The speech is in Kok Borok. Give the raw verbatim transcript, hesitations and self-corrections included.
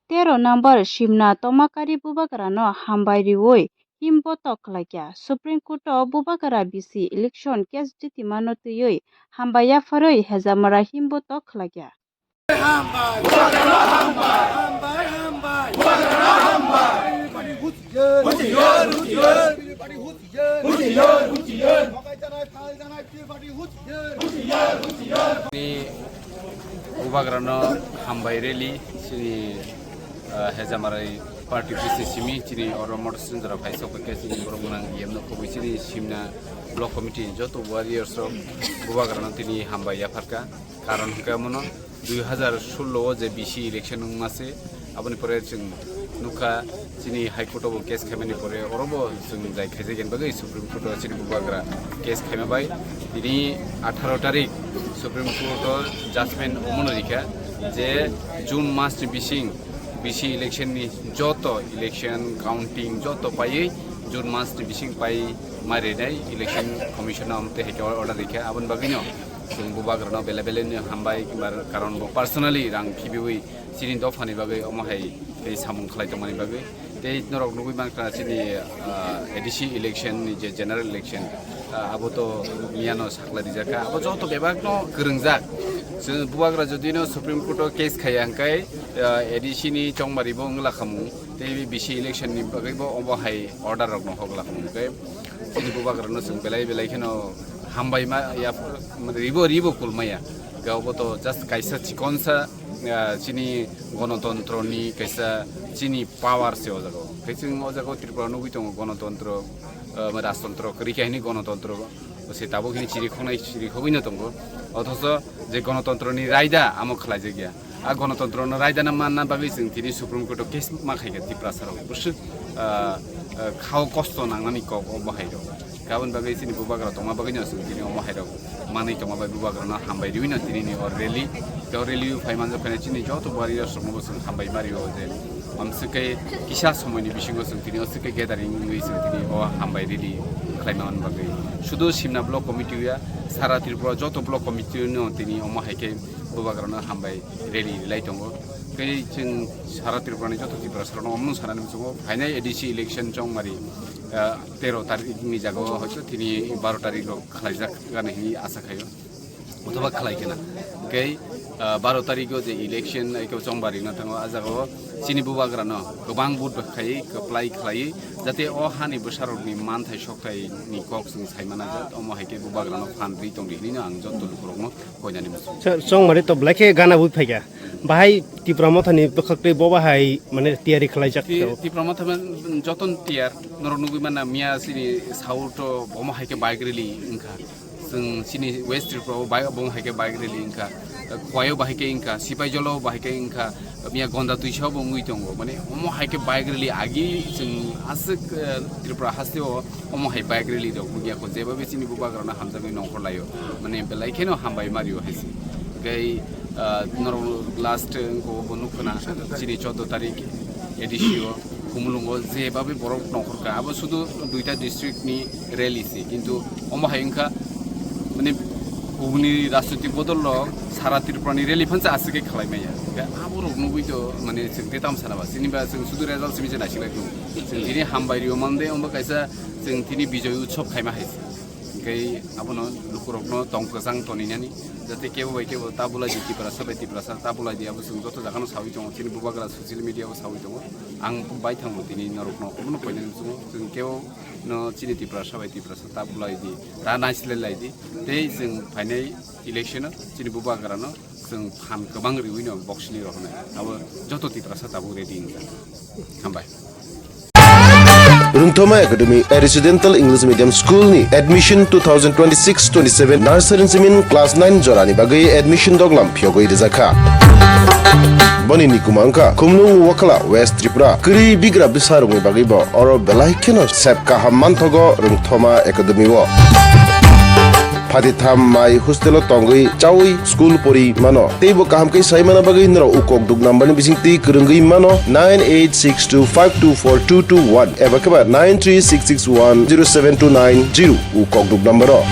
Tero number Simna Tomakari Bubagrano hambai riwi himbotok khlaikha. Supreme Court o Bubagra bisi election case jitimano twiwi hambai yapharwi Hejamara himbotok khlaikha. Ni Bubagrano hambai rally chini, ah, Hejamarai party bisi simi chini oro motor sinjora phai sok khe chini borok gwnang yemno khobwi chini Simna block committee ni joto warriors rok Bubagrano tini hambai yapharkha. Karon hwnkhe omono dui hazar sullo o je bisi election wngma se, aboni pore chwng nukha chini High Court o bo case khaimani pore oro bo chwng jai khaijak bagwi Supreme Court o chini Bubagra case khaima bai tini atharo tarik Supreme Court o judgment omono rikha je June mas ni bising bisi election ni joto election counting joto paiwi June mas ni bising pai ma rinai election commission o amtwi hai khe order rikha aboni bagwino. Chwng Bubagrano belai belai no hambai, kimba karon bo personally rang khibiwi chini dophani bagwi omo hai tei samung khlai tongmani bagwi. Tei norok nugwi mankha chini, ah, A D C election ni je general election, ah, abo to miyano sakla rijak kha. Abo joto bebak no kwrwngjak. Chwng Bubagra jodi no Supreme Court o case khaiya hwnkhe, ah, A D C ni chongmari bo wngla khamung. Tei bisi election ni bagwi bo obo hai order rok no hokla khamung. Tei chini Bubagra no chwng belai belai kheno hambai ma ya, mane ribo, ribo kulmaya. Ga obo to just kaisa chikonsa, ah, chini gonotontro ni kaisa chini power se o jaga o. Tei chwng o jaga o Tripura nugwi tongo gonotontro, ah, rajtontro kwrwi khe hini gonotontro se tabuk hini chiri khoknai chiri khogwi no tongo. Othocho je gonotontro ni raida amo khlai jak ya. A gonotontro no raida na manna bagwi chwng tini Supreme Court o case ma khai kha Tiprasa rok bwswk, ah, ah, khao kosto nangnani kok o bo hai rok. Aboni bagwi chini Bubagra tongma bagwi no chwng tini omo hai rok manwi tongma bai Bubagra no hambai riwi no tini ni o rally. Tei o rally o phai manjak phai chini joto warriors rok no bo chwng hambai ma rio je. Amswk khe kisa somoi ni bisingo chwng tini o swk khe gathering wngwi chwng tini o hambai rally khlai ma bagwi. Sudu Simna block committee ya, sara Tripura joto block committee no tini omo hai khe Bubagra no hambai rally rilai tongo. Tei chwng sara Tripura ni joto Tiprasa rok no omo sanani muchungo phainai A D C election chongmari, ah, tero tarik ni jaga o hoito tini baro tarik rok khlaijak gana hini asa khaio. Othoba khlai kena. Tei, ah, baro tarik o je election ai khe chongmari no thango, a jaga o chini Bubagra no kwbang vote bai khai, kwplai khlai, jate o hani bwsa rok ni manthai sokthai ni kok chwng sai mana jat, omo hai khe Bubagra no phan ri tong di hini no ang joto lukurok no koinani muchungo. Sir, chongmari to belai khe gana bui phaikha. Bahai Tipra Mothani bwkhak twi bo bahai, mane, tiyari khlaijak Ti-, tong. Tipra Motha man joton tiyar, norok nugwi manna miya chini South o bomo hai khe bike rally wngkha. Chwng chini West Tripura o bai-, bomo hai khe bike rally wngkha. Khowai o bahai khe wngkha, Sipaijalo bahai khe wngkha, miya Gonda Twisa bo wngwi tongo. Mane, omo hai khe bike rally agi chwng aswk, eh, Tripura haste o omo hai bike rally rok wngya kho, jeba be chini Bubagra no hamjagwi nongkhor laio, mane belai kheno hambai mario hai se. Tei, ah, norok last wngkha bo nukha na, chini choudo tarik A D C o Khumulwngo jeba be borok nongkhor kha, abo sudu duita district ni rally se, kintu omo hai wngkha, mane, kubuni rajnitik bodol rok sara Tripura ni rally phansa aswk khe khlai maya. Abo rok nugwi to, mane, chwng te tam sana ba, chini ba chwng sudu result simi se naisik lai. Chwng tini hambai rio mande, omo kaisa chwng tini Bijoy Utsav khaima hai se. Hwnkhe abono lukurokno tong kwchang toninani, jate kebo bai kebo ta bulai di Tiprasa bai Tiprasa ta bulai di, abo chwng joto jagano sawi tongo, chini Bubagra social media o sawi tongo. Ang bai thango tini norokno obono koinani muchungo, chwng kebo no chini Tiprasa bai Tiprasa ta bulai di, ta naisilai lai di, tei chwng phainai election o chini Bubagra no chwng phan kwbang riwi no box ni rohornai. Abo joto Tiprasa tabuk ready wngkha. Hambai. Rungthoma Academy, a residential English medium school ni admission two thousand twenty-six twenty-seven nursery simin class nine jorani bagwi admission doglam phiyogwi rijakha. Boni nikuma wngkha Khumlung Wakhla, West Tripura. Kwrwi bigra bwsarokni bagwi bo oro belai kheno sep kaham manthogo Rungthoma Academy o. Phatitham mai hostel o tongwi chawi school pori mano. Teibo kaham khe sai mana bagwi norok u kokduk number ni bising twi kwrwngwi mano nine eight six two five two four two two one eba khe ba nine three six six one zero seven two nine zero u kokduk number o.